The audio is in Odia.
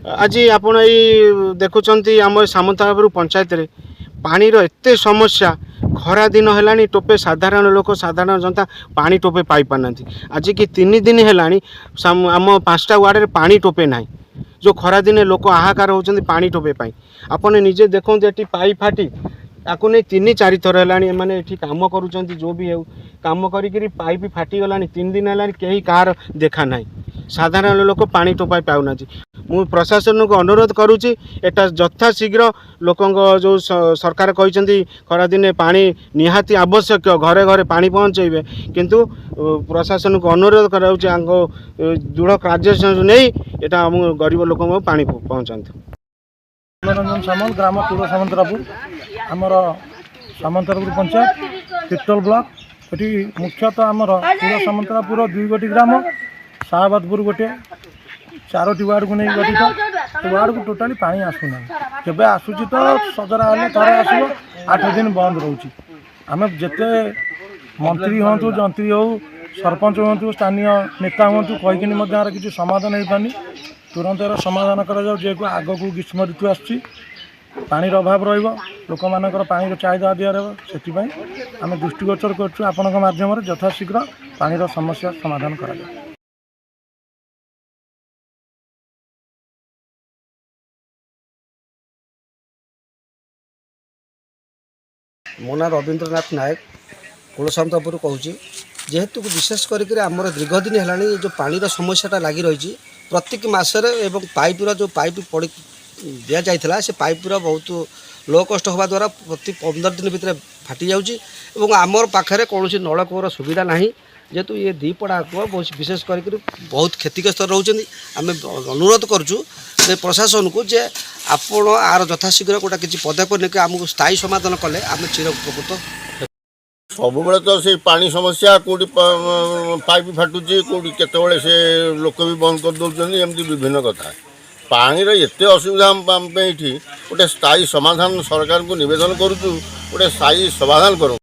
ଆଜି ଆପଣ ଏଇ ଦେଖୁଛନ୍ତି, ଆମ ସାମନ୍ତରାପୁର ପଞ୍ଚାୟତରେ ପାଣିର ଏତେ ସମସ୍ୟା। ଖରା ଦିନ ହେଲାଣି, ଟୋପେ ସାଧାରଣ ଲୋକ, ସାଧାରଣ ଜନତା ପାଣି ଟୋପେ ପାଇପାରୁନାହାନ୍ତି। ଆଜିକି 3 ଦିନ ହେଲାଣି ଆମ 5ଟା ୱାର୍ଡ଼ରେ ପାଣି ଟୋପେ ନାହିଁ। ଯେଉଁ ଖରାଦିନେ ଲୋକ ହାହାକାର ହେଉଛନ୍ତି ପାଣି ଟୋପେ ପାଇଁ। ଆପଣ ନିଜେ ଦେଖନ୍ତୁ, ଏଠି ପାଇପ୍ ଫାଟି ତାକୁ ନେଇ ତିନି ଚାରି ଥର ହେଲାଣି ଏମାନେ ଏଠି କାମ କରୁଛନ୍ତି। ଯେଉଁ ବି ହେଉ, କାମ କରିକିରି ପାଇପ୍ ଫାଟିଗଲାଣି, 3 ଦିନ ହେଲାଣି, କେହି କାହାର ଦେଖା ନାହିଁ। ସାଧାରଣ ଲୋକ ପାଣି ଟୋପାଏ ପାଉନାହାନ୍ତି। ମୁଁ ପ୍ରଶାସନକୁ ଅନୁରୋଧ କରୁଛି, ଏଟା ଯଥାଶୀଘ୍ର ଲୋକଙ୍କ ଯେଉଁ ସରକାର କହିଛନ୍ତି ଖରାଦିନେ ପାଣି ନିହାତି ଆବଶ୍ୟକ, ଘରେ ଘରେ ପାଣି ପହଞ୍ଚେଇବେ। କିନ୍ତୁ ପ୍ରଶାସନକୁ ଅନୁରୋଧ କରାଯାଉଛି, ଆଙ୍କ ଦୃଢ଼ କାର୍ଯ୍ୟ ନେଇ ଏଟା ଆମ ଗରିବ ଲୋକଙ୍କୁ ପାଣି ପହଞ୍ଚାନ୍ତୁ। ମନୋରଞ୍ଜନ ସାମଲ, ଗ୍ରାମ କୂଳ ସାମନ୍ତରାପୁର। ଆମର ସାମନ୍ତରାପୁର ପଞ୍ଚାୟତ, ତିର୍ତ୍ତୋଲ ବ୍ଲକ। ଏଠି ମୁଖ୍ୟତଃ ଆମର କୂଳ ସାମନ୍ତରାପୁର ଦୁଇ ଗୋଟି ଗ୍ରାମ, ସାହାବାଦପୁର ଗୋଟିଏ, ଚାରୋଟି ୱାର୍ଡ଼କୁ ନେଇ ଗଠିତ। ଏ ୱାର୍ଡ଼କୁ ଟୋଟାଲି ପାଣି ଆସୁନାହିଁ। କେବେ ଆସୁଛି ତ ସଜରା ହେଲେ ଥରେ ଆସିବ, 8 ଦିନ ବନ୍ଦ ରହୁଛି। ଆମେ ଯେତେ ମନ୍ତ୍ରୀ ହୁଅନ୍ତୁ, ଯନ୍ତ୍ରୀ ହେଉ, ସରପଞ୍ଚ ହୁଅନ୍ତୁ, ସ୍ଥାନୀୟ ନେତା ହୁଅନ୍ତୁ, କହିକିନି ମଧ୍ୟ ଏହାର କିଛି ସମାଧାନ ହେଇପାରୁନି। ତୁରନ୍ତ ଏହାର ସମାଧାନ କରାଯାଉ, ଯେହେତୁ ଆଗକୁ ଗ୍ରୀଷ୍ମ ଋତୁ ଆସୁଛି, ପାଣିର ଅଭାବ ରହିବ, ଲୋକମାନଙ୍କର ପାଣିର ଚାହିଦା ଅଧିକା ରହିବ। ସେଥିପାଇଁ ଆମେ ଦୃଷ୍ଟିଗୋଚର କରୁଛୁ ଆପଣଙ୍କ ମାଧ୍ୟମରେ, ଯଥାଶୀଘ୍ର ପାଣିର ସମସ୍ୟା ସମାଧାନ କରାଯାଉ। ମୋ ନାଁ ରବୀନ୍ଦ୍ରନାଥ ନାୟକ, କୁଳସାମନ୍ତପୁର କହୁଛି। ଯେହେତୁ ବିଶେଷ କରିକିରି ଆମର ଦୀର୍ଘ ଦିନ ହେଲାଣି ଏ ଯେଉଁ ପାଣିର ସମସ୍ୟାଟା ଲାଗି ରହିଛି ପ୍ରତ୍ୟେକ ମାସରେ ଏବଂ ପାଇପ୍ର ଯେଉଁ ପାଇପ୍ ପଡ଼ି ଦିଆଯାଇଥିଲା, ସେ ପାଇପ୍ର ବହୁତ ଲୋ କଷ୍ଟ ହେବା ଦ୍ୱାରା ପ୍ରତି 15 ଦିନ ଭିତରେ ଫାଟି ଯାଉଛି ଏବଂ ଆମର ପାଖରେ କୌଣସି ନଳକୂଅର ସୁବିଧା ନାହିଁ। ଯେହେତୁ ଇଏ ଦୁଇପଡ଼ା କୂଅ ବହୁତ ବିଶେଷ କରିକିରି ବହୁତ କ୍ଷତିଗ୍ରସ୍ତ ରହୁଛନ୍ତି। ଆମେ ଅନୁରୋଧ କରୁଛୁ ଯେ ପ୍ରଶାସନକୁ ଯେ ଆପଣ ଆର ଯଥାଶୀଘ୍ର ଗୋଟେ କିଛି ପଦକ୍ଷେପ ନେଇକି ଆମକୁ ସ୍ଥାୟୀ ସମାଧାନ କଲେ ଆମେ ଚିର ଉପକୃତ। ସବୁବେଳେ ତ ସେଇ ପାଣି ସମସ୍ୟା, କେଉଁଠି ପାଇପ୍ ଫାଟୁଛି, କେଉଁଠି କେତେବେଳେ ସେ ଲୋକ ବି ବନ୍ଦ କରିଦେଉଛନ୍ତି, ଏମିତି ବିଭିନ୍ନ କଥା। ପାଣିର ଏତେ ଅସୁବିଧା ଆମ ପାଇଁ ଏଠି ଗୋଟେ ସ୍ଥାୟୀ ସମାଧାନ ସରକାରଙ୍କୁ ନିବେଦନ କରୁଛୁ, ଗୋଟେ ସ୍ଥାୟୀ ସମାଧାନ କରନ୍ତୁ।